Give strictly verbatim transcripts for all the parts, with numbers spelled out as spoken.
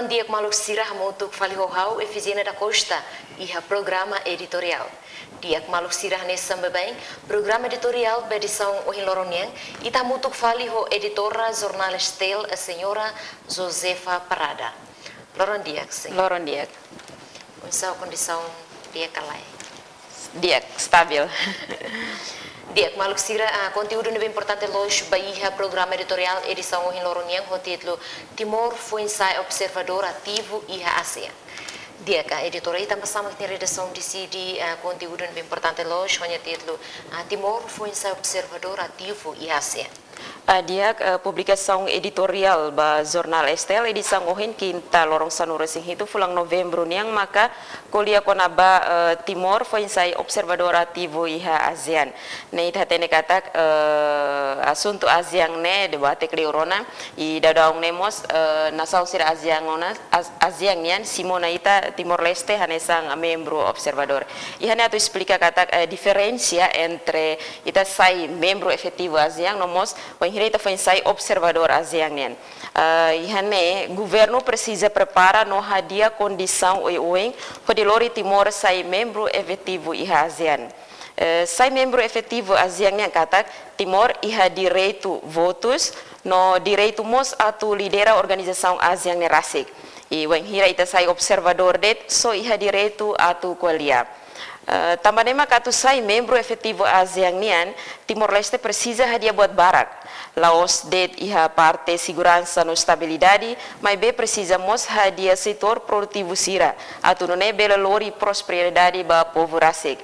Di'ak maluk sira, hamutuk fali ho ha'u Efigénia da Costa iha programa editoriál. Di'ak maluk sira, hanesan baibain programa editoriál ba edisaun ohin loron nian, ita hamutuk fali ho editora Jornál STL, Señora Josefa Parada. Loron di'ak, señora. Loron di'ak. Oinsá kondisaun di'ak ka lae? Di'ak, stabil. Di'ak maluk sira, ah, konteúdu ne'ebé importante loos ba iha programa editoriál edisaun ohin loron nian ho títulu Timor foin sai observadór ativu iha ASEAN. Di'ak, ah, editora, i tanba sá mak ita-nia redasaun deside, ah, konteúdu ne'ebé importante loos ho nia títulu, ah, Timor foin sai observadór ativu iha ASEAN? Ah, di'ak, eh, publikasaun editoriál ba Jornál STL edisaun ohin, kinta, loron sanulu-resin-hitu fulan Novembru nian, maka ko'alia kona-ba, eh, Timor foin sai observadór ativu iha ASEAN. Ne'e ita hatene katak, eh, asuntu ASEAN ne'e debate kleur ona, i daudaun ne'e mós, eh, nasaun sira ASEAN ona, AS-, ASEAN nian simu ona ita Timor-Leste hanesan membru observadór. Iha ne'e atu esplika katak, eh, diferensa entre ita sai membru efetivu ASEAN no mós bainhira ita foin sai observadór ASEAN nian. Ah, iha ne'e governu presiza prepara no hadi'a kondisaun oioin hodi lori Timor sai membru efetivu iha ASEAN. Eh, sai membru efetivu ASEAN nian katak Timor iha direitu votus no direitu mós atu lidera organizasaun ASEAN ne'e rasik. I bainhira ita sai observadór de'it, só iha direitu atu ko'alia. Eh, tanba ne'e mak atu sai membru efetivu ASEAN nian, Timor-Leste presiza hadi'a buat barak. La'ós de'it iha parte seguransa no estabilidade, maibé presiza mós hadi'a setór produtivu sira, atu nune'e bele lori prosperidade ba povu rasik.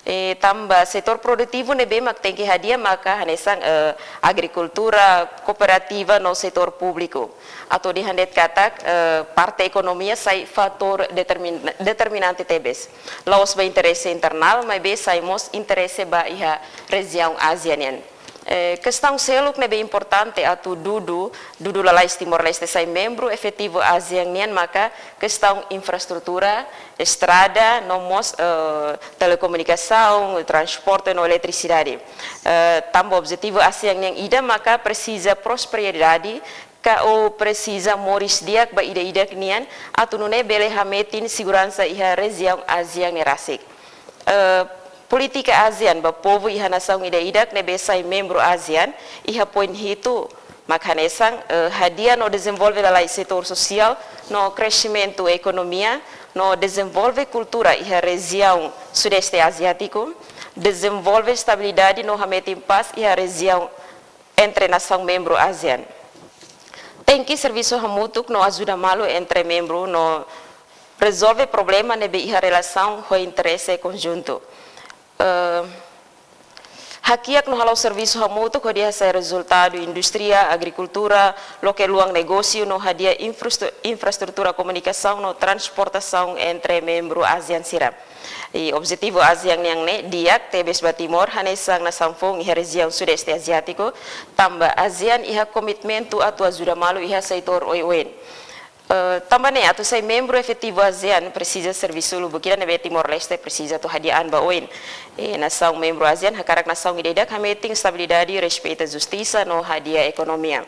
Eh, tanba setór produtivu ne'ebé mak tenke hadi'a maka hanesan, eh, agrikultura, kooperativa no setór públiku. Atu dehan de'it katak, eh, parte ekonomia sai fatór determin-, determinante tebes. La'ós ba interese internál, maibé sai mós interese ba iha rejiaun ASEAN nian. Eh, kestaun seluk ne'ebé importante atu dudu, dudu lalais Timor-Leste sai membru efetivu ASEAN nian maka kestaun infraestrutura, estrada, no mós, eh, telekomunikasaun, transporte no eletrisidade. Eh, tanba objetivu ASEAN nian ida maka presiza prosperidade, ka ou presiza moris di'ak ba ida-idak nian, atu nune'e bele hametin seguransa iha rejiaun ASEAN ne'e rasik. Eh, polítika ASEAN ba povu iha nasaun ida-idak ne'ebé sai membru ASEAN, iha poin hitu mak hanesan, eh, hadi'a no dezenvolve lalais setór sosiál, no kresimentu ekonomia, no dezenvolve kultura iha rejiaun Sudeste Aziátiku, dezenvolve estabilidade no hametin pás iha rejiaun entre nasaun membru ASEAN. Tenke servisu hamutuk no ajuda malu entre membru no rezolve problema ne'ebé iha relasaun ho interese konjuntu. Eh, hakiak no halo servisu hamutuk hodi hasai rezultadu indústria, agrikultura, loke luang negósiu no hadi'a infrastru-, infraestrutura komunikasaun no transportasaun entre membru ASEAN sira. I objetivu ASEAN nian ne'e di'ak tebes ba Timor hanesan nasaun foun iha rejiaun Sudeste Aziátiku, tanba ASEAN iha komitmentu atu ajuda malu iha setór oioin. Eh, tanba ne'e atu sai membru efetivu ASEAN presiza servisu lubuk ida ne'ebé Timor-Leste presiza atu hadi'a an ba oin. Eh, nasaun membru ASEAN hakarak nasaun ida-idak hametin estabilidade, respeita justisa no hadi'a ekonomia.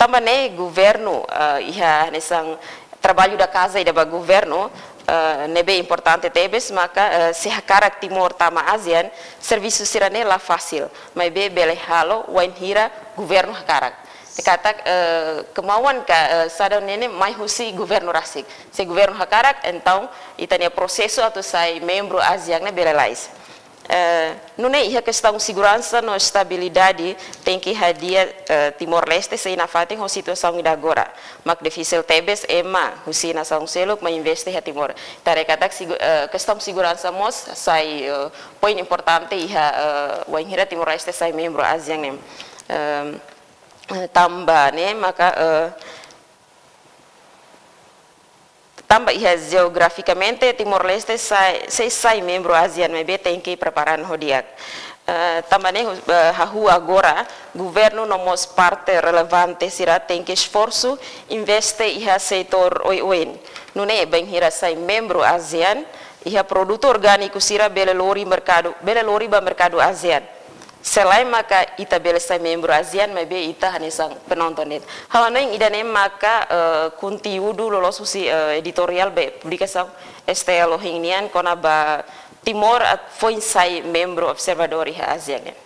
Tanba ne'e governu, eh, iha hanesan traballu da casa ida ba governu, eh, ne'ebé importante tebes maka, eh, se hakarak Timor tama ASEAN, servisu sira-ne'e la fasil, maibé bele halo wainhira governu hakarak. Ne'e katak, eh, kemauan ka, eh, sadaun ne'e ne'e mai husi governu rasik. Se governu hakarak, entaun ita-nia prosesu atu sai membru ASEAN ne'e bele lais. Eh, nune'e iha kestaun seguransa no estabilidade tenke hadi'a, eh, Timor-Leste sei nafatin ho situasaun ida agora. Mak difisil tebes ema husi nasaun seluk mai investe iha Timor. Ita haree katak segu-, eh, kestaun seguransa mós sai, eh, poin importante iha, eh, wainhira Timor-Leste sai membru ASEAN ne'e. Em, eh, tanba ne'e maka, eh, tanba iha jeografikamente Timor-Leste sai, sei sai membru ASEAN maibé tenke prepara an ho di'ak. Eh, tanba ne'e, eh, hahú agora governu no mós parte relevante sira tenke esforsu investe iha setór oioin. Nune'e bainhira sai membru ASEAN, iha produtu orgániku sira bele lori merkadu, bele lori ba merkadu ASEAN. Selain maka ita bele sai membru ASEAN, maibé ita hanesan penonton de'it. Ha'u hanoin ida-ne'e maka, eh, konteúdu loloos husi, eh, editoriál ba publikasaun S T L ohin nian kona-ba Timor atu foin sai membru observadór iha ASEAN nian.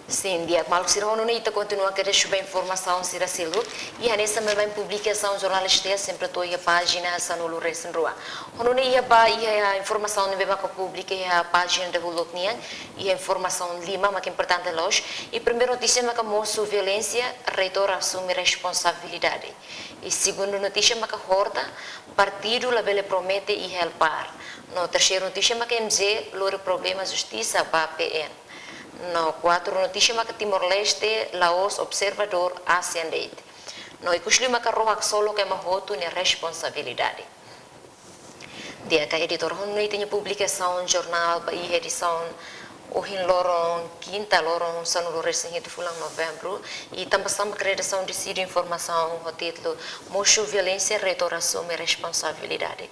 Sin, di'ak maluk sira, ho nune'e ita kontinua kedas ba informasaun sira seluk. I hanesan mai publikasaun jornál S T L sempre to'o iha pájina sanulu-resin-rua. Ho nune'e iha ba iha informasaun ne'ebé maka publika iha pájina dahuluk nian, iha informasaun lima maka importante loos. I primeiru notísia maka mosu violénsia, reitór asume responsabilidade. I segundu notísia maka Horta, partidu labele promete iha Elpar. No terseiru notísia maka M J lori problema justisa ba P N. No kuartu notísia maka Timor-Leste la'ós observadór ASEAN de'it. No ikusliu maka Ró Haksolok ema hotu nia responsabilidade. Di'ak, editór, ho nune'e ita-nia publikasaun jornál ba iha edisaun ohin loron, kinta loron, sanulu-resin-hitu fulan Novembru, i tanba sá mak redasaun deside informasaun ho títulu Mosu violénsia, reitór asume responsabilidade.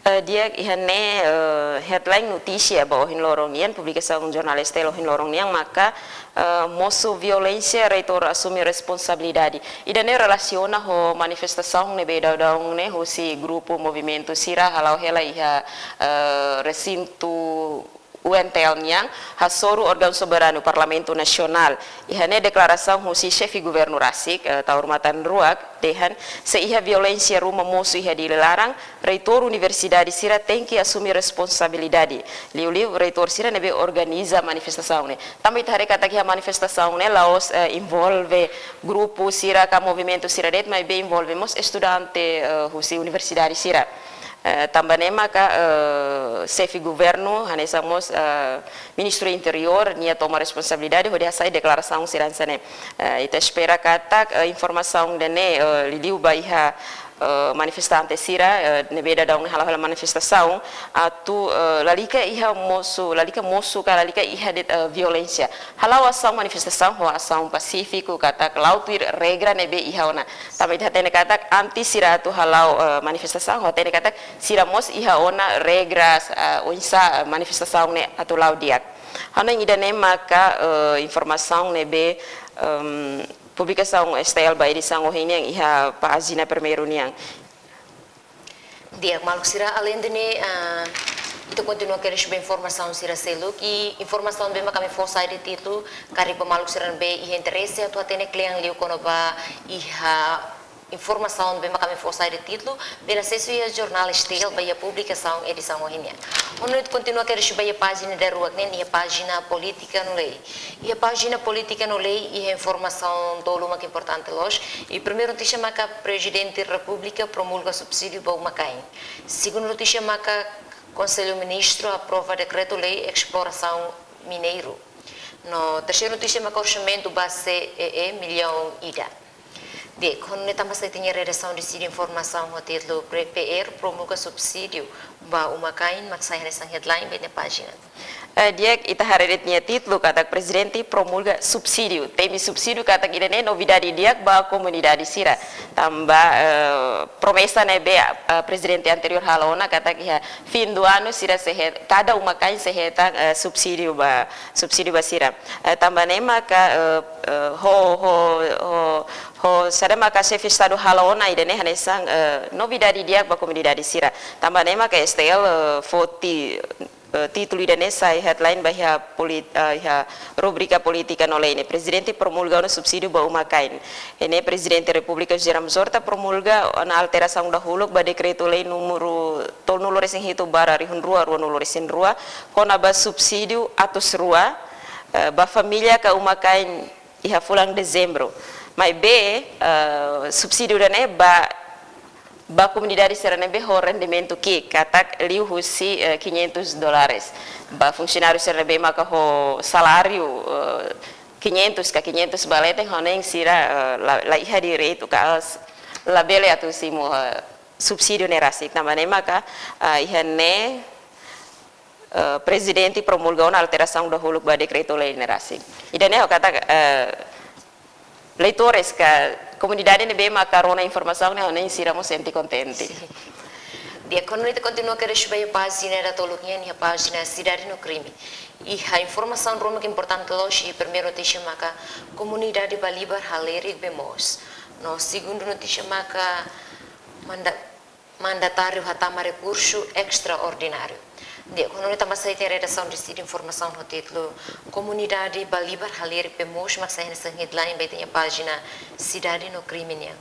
Eh, di'ak, iha ne'e, eh, headline notísia ba ohin loron nian, publikasaun jornál S T L ohin loron nian maka, eh, mosu violénsia, reitór asume responsabilidade. Ida-ne'e relasiona ho manifestasaun ne'ebé daudaun ne'e husi grupu movimentu sira hala'o hela iha, eh, resintu U N T L nian, hasoru órgaun soberanu Parlamentu Nasionál. Iha ne'e deklarasaun husi xefe governu rasik, eh, Taur Matan Ruak, dehan, se iha violénsia ruma mosu iha Dili laran, reitór universidade sira tenke asume responsabilidade. Liuliu reitór sira ne'ebé organiza manifestasaun ne'e. Tanba ita haree katak iha manifestasaun ne'e la'ós, eh, envolve grupu sira ka movimentu sira de'it, maibé envolve mós estudante, eh, husi universidade sira. Eh, tanba ne'e maka, eh, xefe governu, hanesan mós, eh, Ministru Interiór, nia toma responsabilidade hodi hasai deklarasaun sira hanesan ne'e. Eh, ita espera katak, eh, informasaun ida-ne'e, eh, liuliu ba iha, eh, manifestante sira, eh, ne'ebé daudaun ne'e hala'o hela manifestasaun, atu, eh, lalika iha mosu, lalika mosu ka lalika iha de'it, eh, violénsia. Hala'o asaun manifestasaun ho asaun pasífiku katak la'o tuir regra ne'ebé iha ona. Tanba ita hatene katak antes sira atu hala'o, eh, manifestasaun, hatene katak sira mós iha ona regras, eh, oinsá, eh, manifestasaun ne'e atu la'o di'ak. Hanoin ida-ne'e maka, eh, informasaun ne'ebé, em, publikasaun S T L ba edisaun ohin nian iha pájina primeiru nian. Di'ak maluk sira, aleinde ne'e, ah, ita kontinua kedas ba informasaun sira seluk, i informasaun ne'ebé maka ami fó sai de'it títulu, karik ba maluk sira ne'ebé iha interese atu hatene kle'an liu kona-ba iha informasaun ne'ebé maka ami fó sai de'it títulu, bele asesu iha jornál S T L ba iha publikasaun edisaun ohin nian. Ho nune'e ita kontinua kedas ba iha pájina daruak nian, iha pájina polítika no lei. Iha pájina polítika no lei, iha informasaun tolu mak importante loos. I primeiru notísia maka Prezidente Repúblika promulga subsídiu ba uma-kain. Segundu notísia maka Konsellu Ministru aprova dekretu-lei esplorasaun mineiru. No terseiru notísia maka orsamentu ba C E E millaun ida. Di'ak, ho nune'e tanba sá ita-nia redasaun deside informasaun ho títulu Pre-, P R promulga subsídiu ba uma-kain mak sai hanesan headline ba ita-nia pájina. Eh, di'ak, ita haree de'it nia títulu katak Prezidente promulga subsídiu. Temi subsídiu katak ida-ne'e novidade di'ak ba komunidade sira. Tanba, eh, promesa ne'ebé, eh, Prezidente anteriór halo ona katak iha fim do ano sira sei he-, kada uma-kain sei hetan, eh, subsídiu ba, subsídiu ba sira. Eh, tanba ne'e maka, eh, eh, ho, ho, ho, ho saida maka Xefe Estadu halo ona ida-ne'e hanesan, eh, novidade di'ak ba komunidade sira. Tanba ne'e maka S T L, eh, foti, eh, títulu ida-ne'e sai headline ba iha polit-, eh, iha rubrika polítika no lei ne'e. Prezidente promulga ona subsídiu ba uma-kain. Ne'e Prezidente Repúblika José Ramos Horta promulga ona alterasaun dahuluk ba dekretu-lei númeru tolunulu-resin-hitu barra rihun rua ruanulu-resin-rua, kona-ba subsídiu atus rua, eh, ba família ka uma-kain iha fulan Dezembru. Maibé, eh, subsídiu ida-ne'e ba, ba komunidade sira ne'ebé ho rendimentu ki'ik, katak liu husi, eh, quinhentos dólares. Ba funsionáriu sira ne'ebé maka ho saláriu, eh, quinhentos ka quinhentos ba leten, ho ne'e sira, eh, la, la iha direitu ka s-, labele atu simu, eh, subsídiu ne'e rasik. Tanba ne'e maka, eh, iha ne'e, eh, Prezidente promulga ona alterasaun dahuluk ba dekretu-lei ne'e rasik. Ida-ne'e ha'u katak, eh, leitores ka komunidade ne'ebé maka rona informasaun ne'e, ho ne'e sira mós sente kontente. Sin. Di'ak, agora ita kontinua kedas ba iha pájina datoluk nian, iha pájina Sidade no Krime. Iha informasaun ruma ke importante loos, iha primeiru notísia maka komunidade Balibar halerik bee moos. No segundu notísia maka manda-, mandatáriu hatama rekursu estraordináriu. Di'ak, agora ita bá sai iha redasaun deside informasaun ho títulu Komunidade Balibar halerik bee moos, mak sai hanesan headline ba ita-nia pájina Sidade no Krime nian.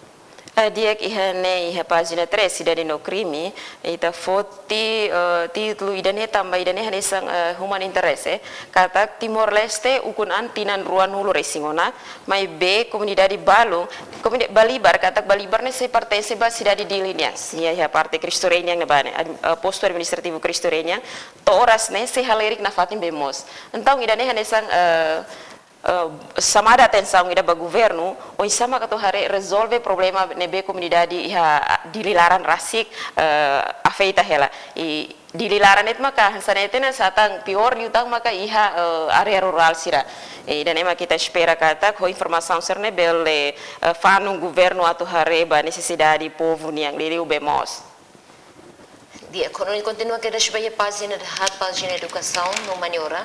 Ah, di'ak, iha ne'e, iha pájina três, Sidade no Krime, ita foti, eh, títulu ida-ne'e tanba ida-ne'e hanesan, eh, human interest, eh. Katak Timor-Leste ukun an tinan ruanulu resin ona, maibé komunidade balun, komunidade Balibar, katak Balibar ne'e sei pertense ba sidade Dili nian, sei iha parte Cristo Rei nian ne'ebá ne'e, ad-, eh, postu administrativu Cristo Rei nian, to'o oras ne'e sei halerik nafatin bee moos. Entaun, ida-ne'e hanesan, eh, eh, xamada atensaun ida ba governu, oinsá mak atu haree rezolve problema ne'ebé komunidade iha Dili laran rasik, eh, afeta hela. I Dili laran ne'e maka hanesan ne'e hatene sá tan piór liután maka iha, eh, área rurál sira. I ida-ne'e mak ita espera katak ho informasaun sira-ne'e bele, eh, fanun governu atu haree ba nesesidade povu nian liuliu bee moos. Di'ak, agora kontinua kedas ba iha pájina dahaat, pájina Edukasaun no Humaniora.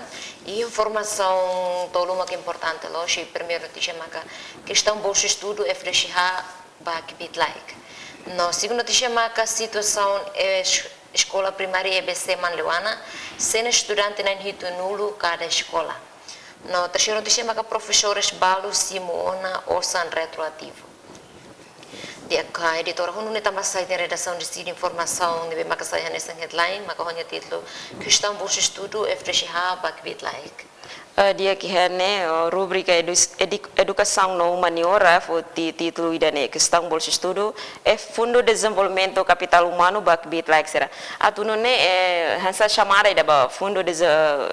I informasaun tolu mak importante loos, i primeiru notísia maka kestaun bolsa estudu F D C H ba kbiit-laek. No segundu notísia maka situasaun es-, eskola primária E B C Manleuana, sena estudante na'in hitunulu kada eskola. No terseiru notísia maka profesores balu simu ona osan retroativu. Di'ak, editora, honu ne'e tanba sai iha redasaun deside informasaun ne'ebé maka sai hanesan headline, maka ho nia títulu kestaun bolsa estudu F D C H ba kbiit-laek. Eh, di'ak, iha ne'e, eh, rubrika edus-, edik-, Edukasaun no Humaniora foti títulu ida-ne'e, kestaun bolsa estudu, eh, Fundu Dezenvolvimentu Kapitál Umanu ba kbiit-laek sira. Atu nune'e, eh, hanesan xamada ida ba Fundu Deze-,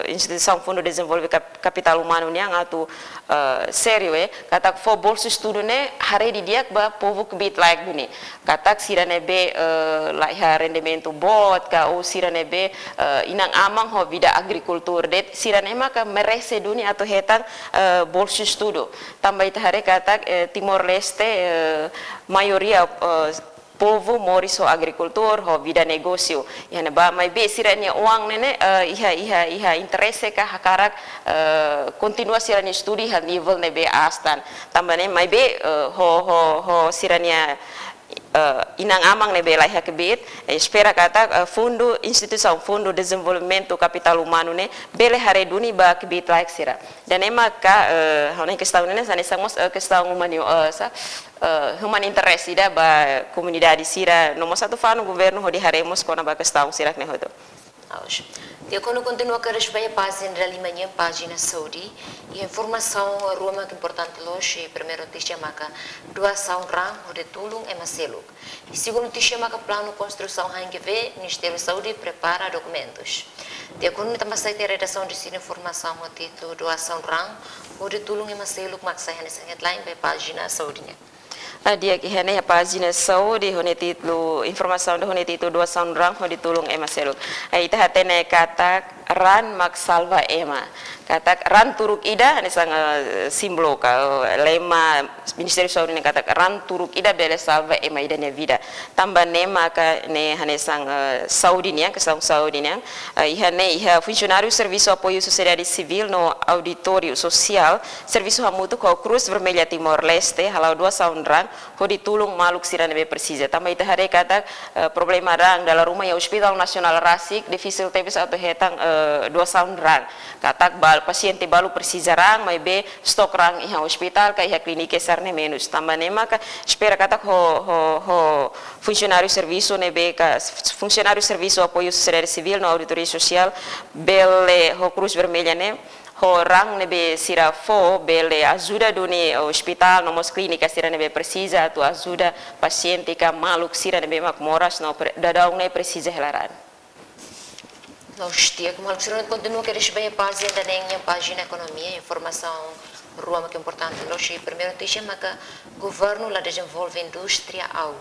Instituisaun Fundu Dezenvolve Kap-, Kapitál Umanu nian atu, eh, sériu, eh, katak fó bolsa estudu ne'e haree didi'ak ba povu kbiit-laek duni. Katak sira ne'ebé, eh, laiha rendimentu boot ka ou sira ne'ebé, eh, inan-aman ho vida agrikultura de'it, sira-ne'e maka merese duni atu hetan, eh, bolsa estudu. Tanba ita haree katak, eh, Timor-Leste, eh, maioria, eh, povu moris ho agrikultura, ho vida negósiu. Iha ne'ebá, maibé sira-nia oan ne'e ne'e, eh, iha, iha, iha interese ka hakarak, eh, kontinua sira-nia estudu iha nivel ne'ebé aas tan. Tanba ne'e, maibé, eh, ho, ho, ho sira-nia, eh, inan-aman ne'ebé laiha kbiit, eh, espera katak, eh, fundu, instituisaun Fundu Dezenvolvimentu Kapitál Umanu ne'e bele haree duni ba kbiit-laek sira. Ida-ne'e maka, eh, ha'u-nia kestaun ne'e hanesan mós, eh, kestaun umani-, eh, sá, eh, human interest ida ba komunidade sira, no mós atu fanun governu hodi haree mós kona-ba kestaun sira-ne'e hotu. Aus. Di'ak, agora kontinua kedas ba iha pájina dalima nian, pájina Saúde. I informasaun ruma ke importante loos, i primeiru notísia maka doasaun raan hodi tulun ema seluk. I segundu notísia maka planu konstrusaun HNGV, Ministériu Saúde prepara dokumentus. Di'ak, agora ita bá sai iha redasaun deside informasaun ho títulu doasaun raan hodi tulun ema seluk, mak sai hanesan headline ba iha pájina Saúde nian. Ah, di'ak, iha ne'e iha pájina Saúde, ho nia títulu, informasaun ida ho nia títulu doasaun raan hodi tulun ema seluk. Eh, ita hatene katak raan mak salva ema. Katak raan turuk ida, hanesan, eh, símbolu ka, eh, lema Ministériu Saúde nian katak raan turuk ida bele salva ema ida nia vida. Tanba ne'e maka ne'e hanesan, eh, saúde nian, kestaun saúde nian. Eh, iha ne'e iha funsionáriu servisu apoiu sosiedade sivíl no auditóriu sosiál, servisu hamutuk ho Cruz Vermelha Timor-Leste, hala'o doasaun raan hodi tulun maluk sira ne'ebé presiza. Tanba ita haree katak, eh, problema raan dala ruma iha Hospital Nasionál rasik, difisil tebes atu hetan, eh, doasaun raan. Katak bal-, pasiente balu presiza raan, maibé stok raan iha ospitál ka iha klínika sira-ne'e menus. Tanba ne'e maka espera katak ho, ho, ho funsionáriu servisu ne'ebé ka, funsionáriu servisu apoiu sosiedade sivíl no auditóriu sosiál bele ho Cruz Vermelha ne'e, ho raan ne'ebé sira fó bele ajuda duni ospitál no mós klínika sira ne'ebé presiza atu ajuda pasiente ka maluk sira ne'ebé mak moras no pre-, daudaun ne'e presiza hela raan. Loos, di'ak, maluk sira, kontinua kedas ba iha pájina ida-ne'e nian, pájina ekonomia, informasaun rua mak importante loos, i primeiru notísia maka governu la dezenvolve indústria au.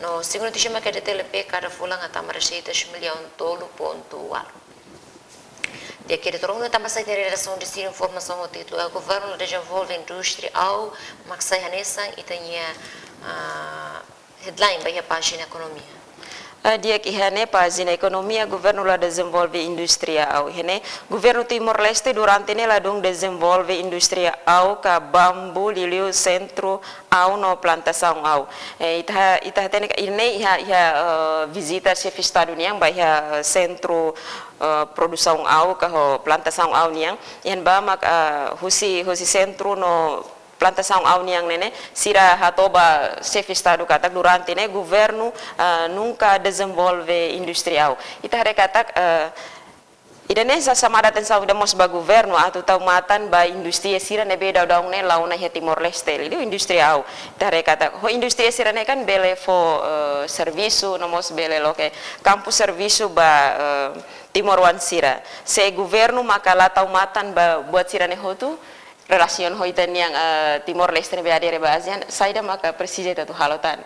No segundu notísia maka E D T L P kada fulan hatama reseitas millaun tolu pontu ualu. Di'ak, editora, honu ita bá sai iha redasaun deside informasaun ho títulu, eh, governu la dezenvolve indústria au, mak sai hanesan ita-nia, ah, headline ba iha pájina ekonomia. Ah, di'ak, iha ne'e pájina ekonomia, governu la dezenvolve indústria au. Iha ne'e, governu Timor-Leste durante ne'e ladún dezenvolve indústria au ka bambu, liuliu sentru au no plantasaun au. Eh, ita, ita hatene katak iha ne'e iha, iha, eh, vizita xefe estadu nian ba iha, eh, sentru, eh, produsaun au ka ho plantasaun au nian. Iha ne'ebá mak, eh, husi, husi sentru no plantasaun au nian ne'e ne'e, sira hato'o ba xefe estadu katak durante ne'e governu, ah, nunka dezenvolve indústria au. Ita haree katak, eh, ida-ne'e sa-, xamada atensaun ida mós ba governu atu tau matan ba indústria sira ne'ebé daudaun ne'e la'o ona iha Timor-Leste, liuliu indústria au. Ita haree katak ho indústria sira-ne'e kan bele fó, eh, servisu, no mós bele loke kampu servisu ba, eh, timoroan sira. Se governu maka la tau matan ba buat sira-ne'e hotu, relasiona ho ita-nia, eh, Timor-Leste ne'ebé adere ba ASEAN, saida maka presiza ita atu halo tan.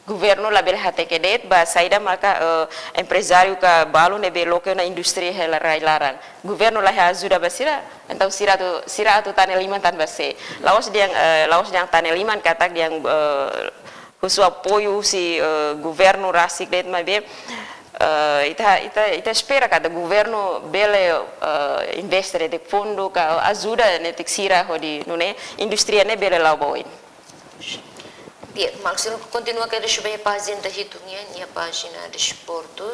Governu labele hateke de'it ba saida maka, eh, emprezáriu ka balu ne'ebé loke ona indústria iha rai-laran. Governu la ajuda ba sira, entaun sira atu, sira atu tane liman tan ba sé. La'ós dehan, eh, la'ós dehan tane liman katak dehan, eh, husu apoiu husi, eh, governu rasik de'it, maibé, eh, ita, ita, ita espera katak governu bele, eh, investe de'it fundu ka ajuda netik sira hodi nune'e indústria ne'e bele la'o ba oin. Di'ak, maluk sira, kontinua kedas ba iha pájina ida hitu nian, iha pájina desportu.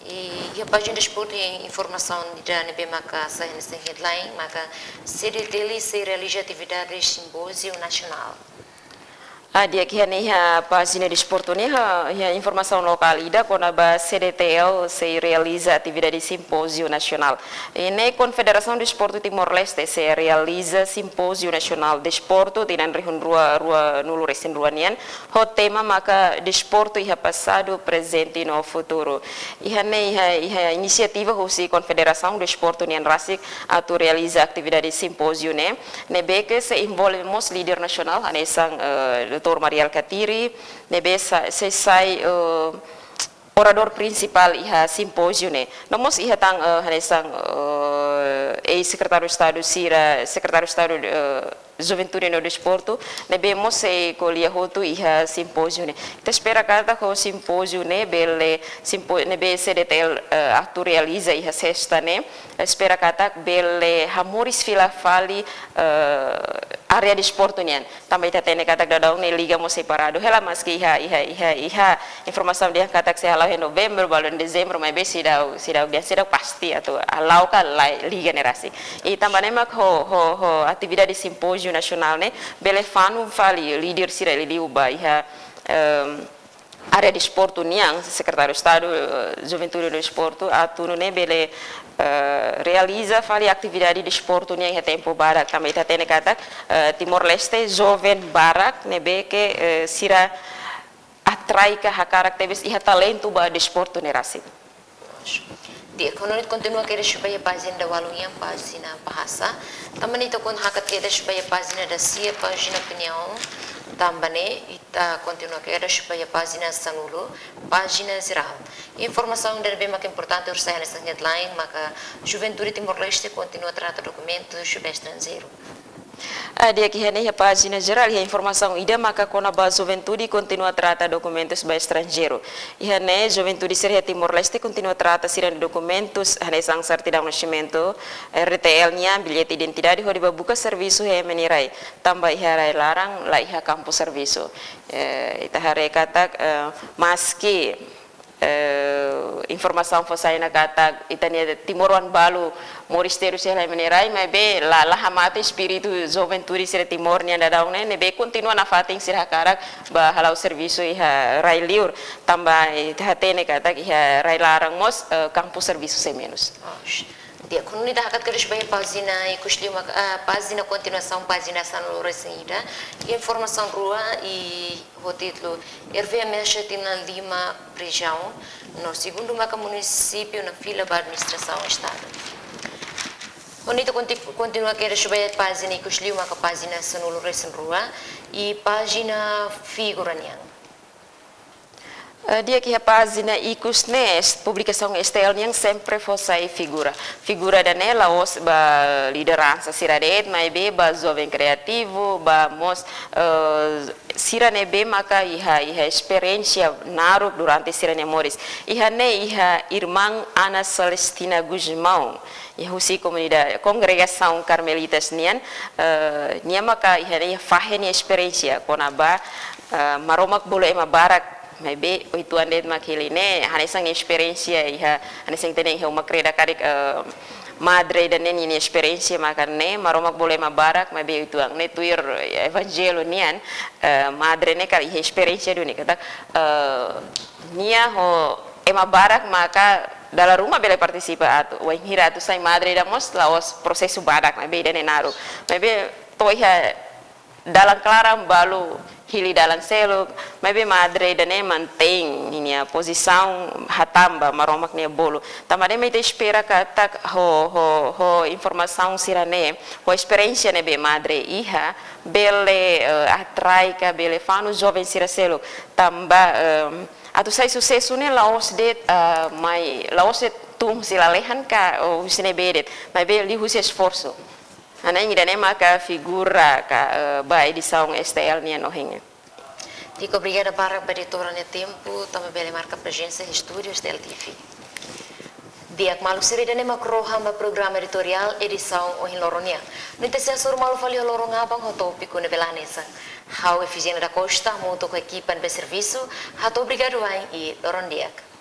I iha pájina desportu iha informasaun ida ne'ebé maka sai hanesan headline, maka CDTL sei realiza atividade simpóziu nasionál. Ah, di'ak, iha ne'e iha pájina desportu nian iha, iha informasaun lokál ida kona-ba CDTL sei realiza atividade simpóziu nasionál. I ne'e Konfederasaun Desportu Timor-Leste sei realiza simpóziu nasionál desportu tinan rihun rua, ruanulu-resin-rua nian, ho tema maka desportu iha pasadu, prezente no futuru. Iha ne'e iha, iha inisiativa husi Konfederasaun Desportu nian rasik atu realiza atividade simpóziu ne'e, ne'ebé ke sei envolve mós líder nasionál, hanesan, eh, doutór Mari Alkatiri, ne'ebé sa-, sei sai, eh, oradór prinsipál iha simpóziu ne'e. No mós iha tan, eh, hanesan, eh, eis-sekretáriu Estadu sira, sekretáriu Estadu, eh, Juventude no Desportu, ne'ebé mós sei ko'alia hotu iha simpóziu ne'e. Ita espera katak ho simpóziu ne'e bele simpó-, ne'ebé CDTL, eh, atu realiza iha sesta ne'e, espera katak bele hamoris fila fali, eh, área desportu nian. Tanba ita hatene katak daudaun ne'e liga mós sei paradu hela, maski iha, iha, iha, iha informasaun dehan katak sei hala'o iha Novembru, balu iha Dezembru, maibé seidauk, seidauk dehan, seidauk pasti atu hala'o ka lae liga ne'e rasik. I tanba ne'e mak ho, ho, ho atividade simpóziu nasionál ne'e bele fanu fali líder sira liuliu ba iha, ehm, área desportu nian, Sekretáriu Estadu, eh, Juventude no Desportu, atu nune'e bele, eh, realiza fali atividade desportu nian iha tempu badak. Tanba ita hatene katak, eh, Timor-Leste joven barak ne'ebé ke, eh, sira atrai ka hakarak tebes, iha talentu ba desportu ne'e rasik. Di'ak, agora ita kontinua kedas ba iha pájina dawalu nian, pájina bahasa. Tanba ne'e ita kon hakat kedas ba iha pájina dasia, pájina opiniaun. Tanba ne'e ita kontinua kedas ba iha pájina sanulu, pájina jerál. Informasaun ida ne'ebé mak importante orsida hanesan headline, maka Juventude Timor-Leste kontinua trata dokumentus ba estranjeiru. Ah, di'ak, iha ne'e iha pájina jerál iha informasaun ida maka kona-ba juventude kontinua trata dokumentus ba estranjeiru. Iha ne'e juventude sira iha Timor-Leste kontinua trata sira-nia dokumentus, hanesan sertidaun nasimentu, RDTL nian, billete identidade hodi bá buka servisu iha ema nia rai. Tanba iha rai-laran la iha kampu servisu. Eh, ita haree katak, eh, maski eh, informasaun fó sai ona katak ita-nia timoroan balu moris terus iha rai, maibé la, la hamate espíritu juventude sira Timor nian daudaun ne'e, ne'ebé kontinua nafatin sira hakarak bá hala'o servisu iha rai-liur, tanba ita hatene katak iha rai-laran mós, eh, kampu servisu sei menus. Di'ak, agora ita hakat kedas ba iha pájina ikusliu mak, ah, pájina kontinuasaun, pájina sanulu-resin-ida. Informasaun rua iha ho títulu: RVM hetan tinan lima prizaun, no segundu maka munisípiu na fila ba administrasaun Estadu. Agora ita konti-, kontinua kedas ba iha pájina ikusliu maka pájina sanulu-resin-rua, iha pájina figura nian. Eh, di'ak, iha pájina ikus ne'e, publikasaun S T L nian sempre fó sai figura. Figura ida-ne'e la'ós ba lideransa sira de'it, maibé ba joven kreativu, ba mós, eh, sira ne'ebé maka iha, iha esperiénsia naruk durante sira-nia moris. Iha ne'e iha irmán Ana Celestina Gusmão, iha husi komunidade kongregasaun Karmelitas nian, eh, nia maka iha ne'e fahe nia esperiénsia kona-ba, eh, Maromak bolu ema barak, maibé uitoan de'it mak hili ne'e, hanesan nia esperiénsia iha, hanesan ita hatene iha uma kreda karik, eh, madre ida-ne'e nia esperiénsia maka ne'e, Maromak bolu ema barak, maibé uitoan ne'e tuir evanjellu nian, eh, madre ne'e kala iha esperiénsia duni katak, eh, nia ho ema barak maka dala ruma bele partisipa atu, wainhira atu sai madre ida mós la'ós prosesu badak, maibé ida-ne'e naruk. Maibé to'o iha dalan klaran balu hili dalan seluk, maibé madre ida-ne'e mantein ninia pozisaun hatán ba Maromak nia bolu. Tanba ne'e mak ita espera katak ho, ho, ho informasaun sira-ne'e, ho esperiénsia ne'ebé madre iha, bele, eh, atrai ka bele fanu joven sira seluk. Tanba, eh, atu sai susesu ne'e la'ós de'it, eh, mai, la'ós de'it tun husi lalehan ka, ou husi ne'ebé de'it, maibé liuhusi esforsu. Hanesan ida-ne'e maka figura ka, eh, ba edisaun S T L nian ohin ne'e. Di'ak, obrigada barak ba editora nia tempu, tanba bele marka prezensa iha estúdiu S T L T V. Di'ak maluk sira, ida-ne'e mak rohan ba programa editoriál edisaun ohin loron nian. Nune'e ita sei hasoru malu fali iha loron aban ho tópiku ne'ebé la hanesan. Ha'u Efigénia da Costa, hamutuk ho ekipa ne'ebé servisu, hato'o obrigadu wa'in i loron di'ak.